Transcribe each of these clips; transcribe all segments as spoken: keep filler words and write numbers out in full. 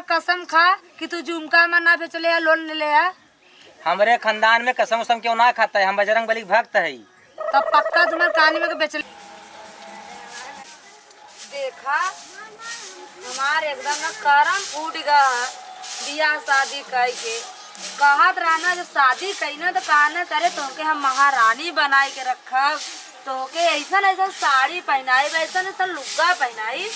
कसम खा कि तू झुमका हमार ना बेचले है, लोन ले ले है। हमरे खानदान में कसम उसम केहू ना खाता है, हम बजरंग बली के भक्त है। तब पक्का तुम्हार कानी में के बेचले। देखा, हमार एकदम ना करम फूट गया है, बियाह शादी कई के। कहत रहना, जब शादी कई ना, तो कहना करे, तोहके हम महारानी बनाई के रखब, तोहके ऐसन ऐसन साड़ी पहनाई, ऐसन ऐसन लुग्गा पहनाई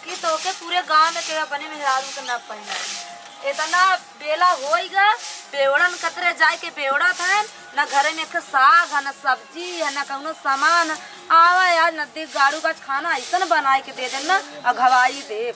कि तोहके पूरे गांव में केहू अपने मेहरारू के ना पहनाई। इतना बेला होई गा, बेवड़न कतरे जाए के बेवड़त हन, ना घरे में एक साग है, ना सब्जी है, ना कौनो सामान। आवा आज नदी गाड़ू का खाना ऐसन बनाए के दे देन ना, अघवाई देब।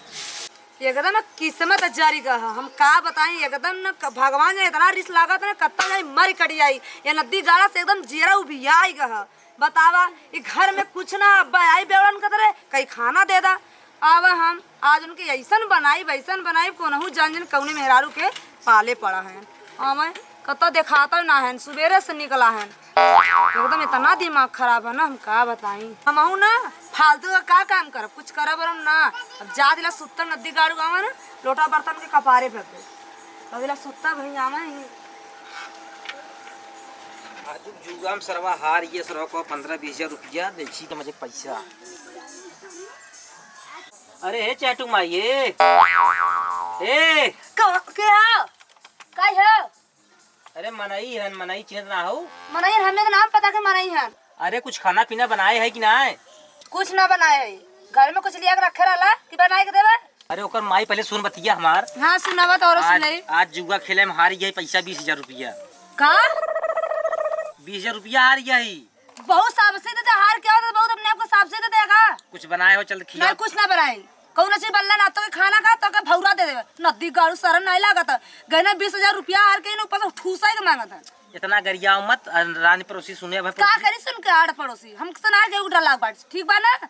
एकदम किस्मत जरि गा ह, हम का बताई, एकदम न क-, भगवान जाने इतना रिस लागत न, कत्ता जाई मर कट जाई। ये नदी गाड़ा से एकदम जियरा उबियाई गा ह। बतावा, ई घर में कुछ ना, अब्बा आई बेवड़न कतरे, कहीं खाना दे दा। आवा हम आज उनके ऐसन बनाई, वैसन बनाई, कोनहू जान जान कौने मेहरारू के पाले पड़ा है। आवे कत्ता देखाता ना है, सुबेरे से निकला है। एकदम इतना दिमाग खराब है ना, हम का बताई। हमहू ना फालतू का का काम करब, कुछ करब वरब ना। अब जा दिला सुत्तब नदी गाड़ू आवे ना, लोटा बर्तन के कपारे फेंक दे। अब दिला सुत्तब भाई आवे ही। आज जुआ में सरवा हार ये सरवा को पन्द्रह बीस हजार रुपया, देखी तो मुझे पैसा। अरे हे चैटू माई, ए। ए। का, के हो? का हो? अरे मनई हन, मनई चिन्हत ना हो? मनई हन, हमें तो नाम पता के मनई हन। अरे कुछ खाना पीना बनाए है कि ना? कुछ ना बनाए है। घर में कुछ लिया के रखे रहला कि बनाए के देबे? अरे ओकर माई पहले सुन बतिया हमार। हाँ सुनावा तो और आज, सुनाई। आज जुआ खेले में हारी गई पैसा बीस हजार रुपया। का? बीस हजार रुपया हार गई। बहुत साबसे दे दे, हार क्या होता, बहुत अपने आप को साबसे दे देगा। कुछ बनाए हो, चल खिया। नहीं, कुछ ना बनाई। कौन सी बल्ला ना तो के खाना का, तो के भौरा दे देवे। नदी गाड़ू शरम नहीं लागत। गहना बीस हजार रुपया हार के इन ऊपर से ठूसा के मांगत है। इतना गरियाओ मत, अ, रानी पड़ोसी सुने अब। का करी सुन के आड़ पड़ोसी? हम सुना के उठा लाग बाटी, ठीक बा ना?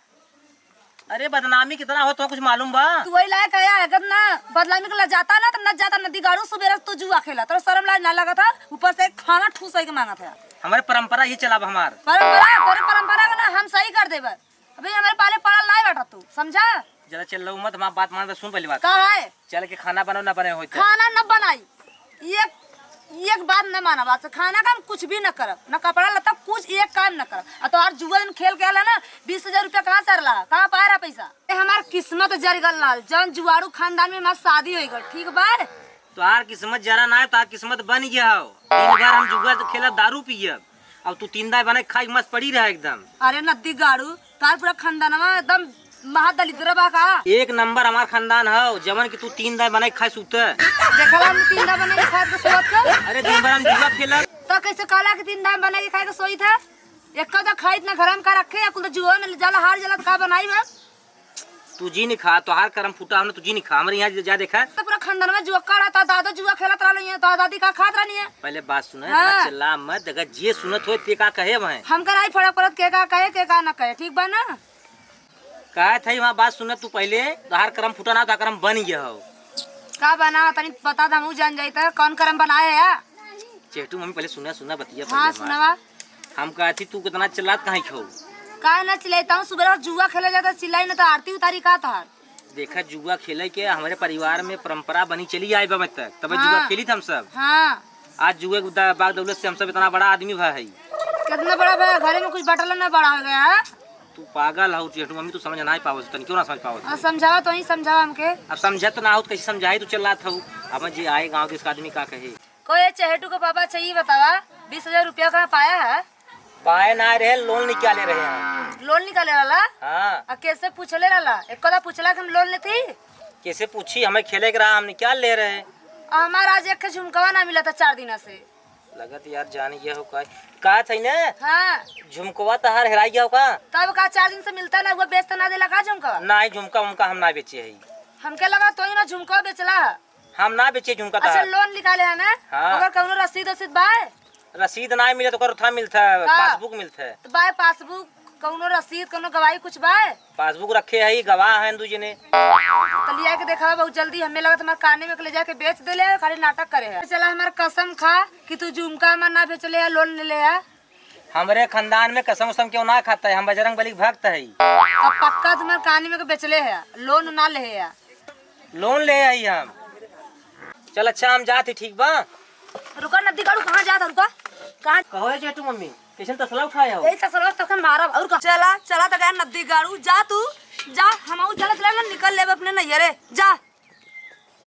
अरे बदनामी कितना हो तो कुछ मालूम बा? तू वही लायक है, अगर ना बदनामी के ला जाता ना, तो न जाता नदी गाड़ू, सुबेरे तू जुआ खेला, तो शरम लाज ना लागत है, ऊपर से खाना ठूसा के मांगत है। हमारे परंपरा ही चलाब हमार। परंपरा, तोरे परंपरा के ना हम सही कर देबे। अबे हमारे पाले पड़ल नाहीं बाटा तू, समझा? ज्यादा चिल्लाऊ मत, हमार बात मान, सुन पहली बात। का है? चल के खाना बनाओ, ना बने होई तो। खाना न बनाई, एक, एक बात न माना बात से। खाना का हम कुछ भी न करब, न कपड़ा लत्ता, कुछ एक काम न करब। आ तोहार जुआ दिन खेल के आला ना, बीस हजार रुपया कहाँ से अरला? कहाँ पाए रहा पैसा? ए, हमार किस्मत जर गल लाल, जौन जुआड़ू खानदान में हमार शादी होई गल, ठीक बा? तोहार किस्मत जरा ना है, तोहार किस्मत बन गया हो। दिन भर हम जुआ खेलब, दारू पियब, अब तू तीन दाई बनाई खाई मस्त पड़ी रहे एकदम। अरे नद्दी गाड़ू, तोहार पूरा खानदानवा एकदम महादलिद्र बा का? एक नंबर हमार खानदान हो, जवन कि तू तीन दाई बनाई खाई सूते। देखला हम तीन दाई बनाई खाए के सोवत के? अरे दिन भर हम जुआ खेलब। तो कैसे कहला कि तीन दाई बनाई खाए के सोई था? एक तो खाइत ना घर में का रखे, या कुल तो जुआ में जाला हार जाला तो का बनाई बा? तू जी नहीं खा, तोहार करम फूटा हो ना, तू जी नहीं खा, हमरे यहाँ जा देखा। तो पूरा खानदान में जुआ काढ़ा था, दादा जुआ खेलत रहलो, ये तो दादी का खात रहनी है। पहले बात सुने, हाँ। इतना चिल्ला मत, अगर जे सुनत होए ते का कहे वह। हमका नहीं फर्क पड़त के का कहे, के का ना कहे, ठीक बा ना? कहा था वहाँ बात सुने तू पहले, तोहार करम फूटा ना, तो करम बन गया हो। का बना, तनी बता दे, हमहू जान जाई त कौन करम बनाए है या? चेटू मम्मी पहले सुना, सुना बतिया पहले हाँ, हमार। सुनावा। हम कहा थी तू कितना चिल्लात काहे खो? काहे ना चिल्लाता हूँ, सुबह जुआ खेले जाता चिल्लाई ना तो आरती उतारी का तोहार? देखा जुआ खेले के हमारे परिवार में परंपरा बनी चली आए बा तक, तब जुआ हाँ। खेली था हम सब। हाँ। आज जुए के दा-, बाग दौलत से हम सब इतना बड़ा आदमी भा है। कितना बड़ा भा? घरे में कुछ बटल ना बड़ा हो गया है। तू पागल हो चेटू मम्मी, तू समझ ना पावत, तनी क्यों ना समझ पावत? आ, समझावा तो ही समझावा हमके। अब समझत ना हो तो कैसे समझाई, तू चिल्लात हो। अब जे आए गाँव के इसका आदमी का कहे? को ये चहेटू के पापा चाहिए बतावा, बीस हजार रुपया कहाँ पाया है? पाए ना रहे, लोन निकाले रहे हैं। लोन निकाले रहला? हाँ। आ कैसे पूछले रहला? एक कदा पूछला कि हम लोन लेती? कैसे पूछी, हमें खेले के रहा, हम निकाल ले रहे। आ हमार आज एक झुमकवा ना मिला था चार दिना से। लगत यार जान गया हो का? का था ने? हाँ। झुमकवा तहार हेराई गया हो का? तब का चार दिन से मिलता ना हुआ, बेच तो ना देला का झुमकवा? नहीं, झुमका उमका हम ना बेचे है। हमके लगा तो ही ना झुमकवा बेचला। हम ना बेचे झुमका अच्छा, तहार। लोन निकाले है ना? हाँ। ओकर कौनो रसीद वसीद बा? रसीद ना मिले तो ओकर उठा मिलता है, का? पासबुक मिलता है। तो बा पासबुक, कौनो रसीद, कौनो गवाही कुछ बा? पासबुक रखे है, गवाह हैं दू जने। तो लिया के देखावा बहुत जल्दी, हमें लगा तुम्हारे काने में के ले जाके बेच देले है, खाली नाटक करे है। चला हमार कसम खा कि तू झुमका हमार ना बेचले है, लोन ले ले है। हमरे खानदान में कसम उसम क्यों ना खाता है, हम बजरंग बली के भक्त है। अब पक्का तुम्हारे काने में के बेचले है, लोन ना ले है। लोन ले आई हम। चल अच्छा, हम जात ही, ठीक बा? रुका नद्दी गाड़ू, कहाँ जात है? रुका, कहाँ? कहो है जेठू मम्मी, कैसन तसला उठाए हो? यही तसला तो के मारब, और कहाँ? चला, चला तो गया नद्दी गाड़ू, जा तू, जा, हम आऊ चला, चला ना, निकल लेबे अपने नैहरे, जा।